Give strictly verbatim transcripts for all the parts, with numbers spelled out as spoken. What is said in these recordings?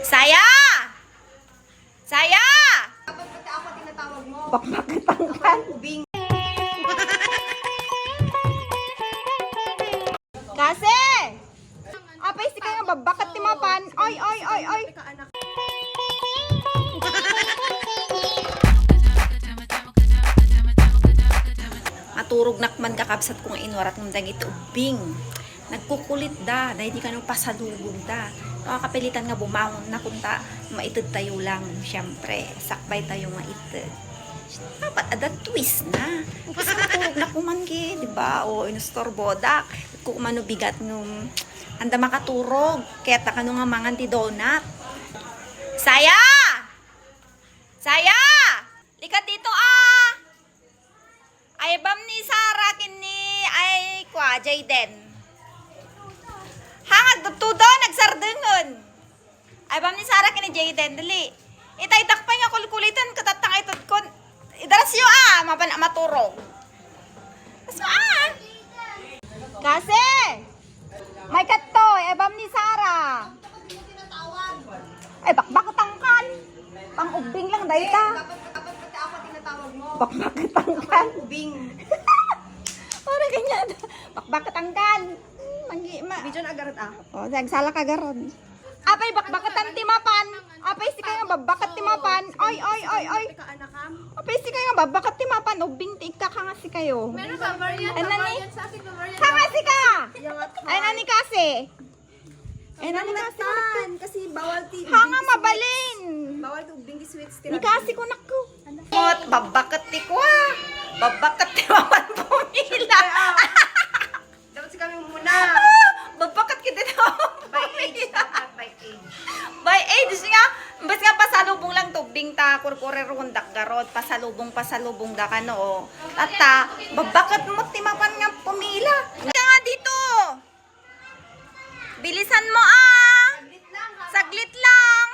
Saya! Saya! Bakbaketangkan. Kasi! Apay, sika nga babbaket ti mapan. Oy, oy, oy, oy. Maturognak man, kakabsat ko, nga inuratmo dagiti ubbing. Nagkukulitda, daydi kano pasalubongda. No, kapilitan nga bumangonna kunta, maited tayo lang, siyempre, sakbay tayo maited. Dapat adda twist na. Kasi maturognak man ki, di ba? O, inusturbodak. Kung umano bigat no, anda makaturog. Kaya ta kano nga mangan ti donut. Saya! Saya! Lika dito, ah! Ay, bam ni Sarah ken ni, ay, kwa, Jayden. Hangag dudtudo, nagsardengen. Ay, bam ni Sarah ken ni Jayden, dali. Itaydak pay nga kulkulitan, katattang itudkon. Idarasyo, ah, mapan maturog. Aso, ah! Kasi! May katto, ebam ni Sarah. Ay, bakbaketangkan. Pang-ubbing lang dayta. Bakbaketangkan. Ubing. Ora ganyan. Bakbaketangkan. Hmm, manggi-, ma- Medyo nagarot, ah. Oh, nagsala ka garod. Apay, bakbaketan ti mapan. Apay, sika nga babbaket ti mapan. Oy, oy, oy, oy. Apay, sika nga babbaket ti mapan. Ubbing ti ikka, kanga sikayo. Meron ba variant? Ano ni? Variant sa akin, variant. Kanga sika! Ay, nani kasi? Ay, nani kasi? Kasi bawal ti ubbing ti sweets. Kanga mabalin. Bawal ti ubbing ti sweets ti. Ni kasi ko, nakko. Mot, babbaket ti kwa. Babbaket ti mapan pumila. Dapat si kami muna. Babbaket kita daw. By age, dapat by age. By age nga, imbes nga pasalubong lang ti ubbing ta, kurkurerondak garod, pasalubong, pasalubong da kano, o. Tatta, babbaket mo ti mapan nga pumila. Kaya nga dito. Bilisan mo, ah. Saglit lang.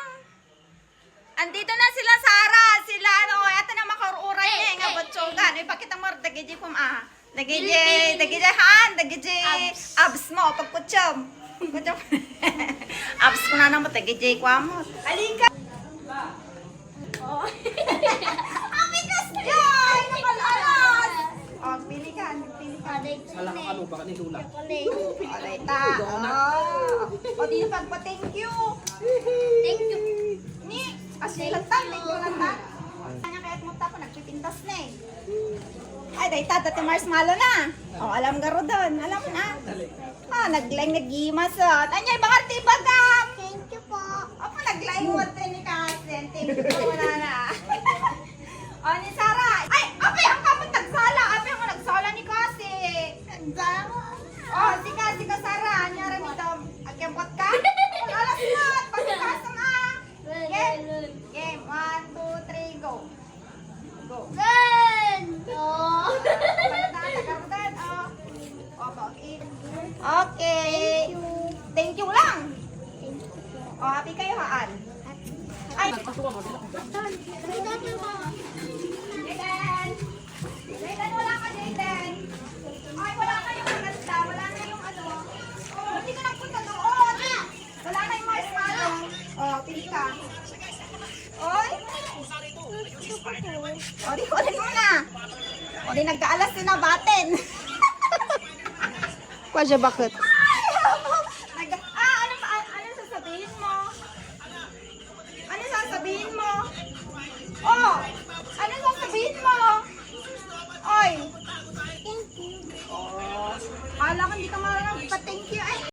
Andito na sila, Sarah, sila, ano, ata na makaruray niya, nga botsogan. Ipakita mo, dagiti kum-, ah. Dagiti, dagiti, han, dagiti abs mo, pagkutsum. Pagkutsum. Abs ko na naman, dagiti kwa mo. Halika! Oh. Amigas, Jai! Nakalalas! Oh, pili ka, pili ka. Wala ka kalupa ka ni Lola. Chocolate. Alay ta. Oh. O, di na pagpa-thank you. Thank you. Ni, kasi lang ta, thank you lang ta. Kanya kaya mo ta, nagpipintas na eh. Ay, dayta, dati marshmallow na. Oh, alam garudon. Alam mo na. Ah, naglaing nagimas, oh. Anya, ibang arti bagam. Thank you po. Apo, naglaing mo, te, ni Kasen. Thank you po, wala na. Oh, ni Sarah. Ay, apay, ang kapag nagsala. Apay, ang nagsala ni Kasi. Ang dama. Oh, si Kasi ka, Sarah. Anya, ramito. Agkempot ka? Alas na. Pagkasang, ah. Game. Game. One, two, three, go. Go. Good! Oh. Karudan, karudan, oh. Opo, okay. Okay. Thank you lang. Oh, happy kayo, haan. Ay. Jayden. Jayden, wala ka, Jayden. Ay, wala kayong maganda. Wala na yung ano. Oh, hindi ka nagpunta doon. Wala na yung marshmallow. Oh, pili ka. Oy. O, di, kunin mo na. O, di, nagkaalas din na batin. Kwa siya, bakit? Nag-, ah, ano pa, ano, ano sasabihin mo? Ano sasabihin mo? Oh, ano sasabihin mo? Oy. Thank you. Oh, kala ko hindi ka marunong pa-thank you. Ay,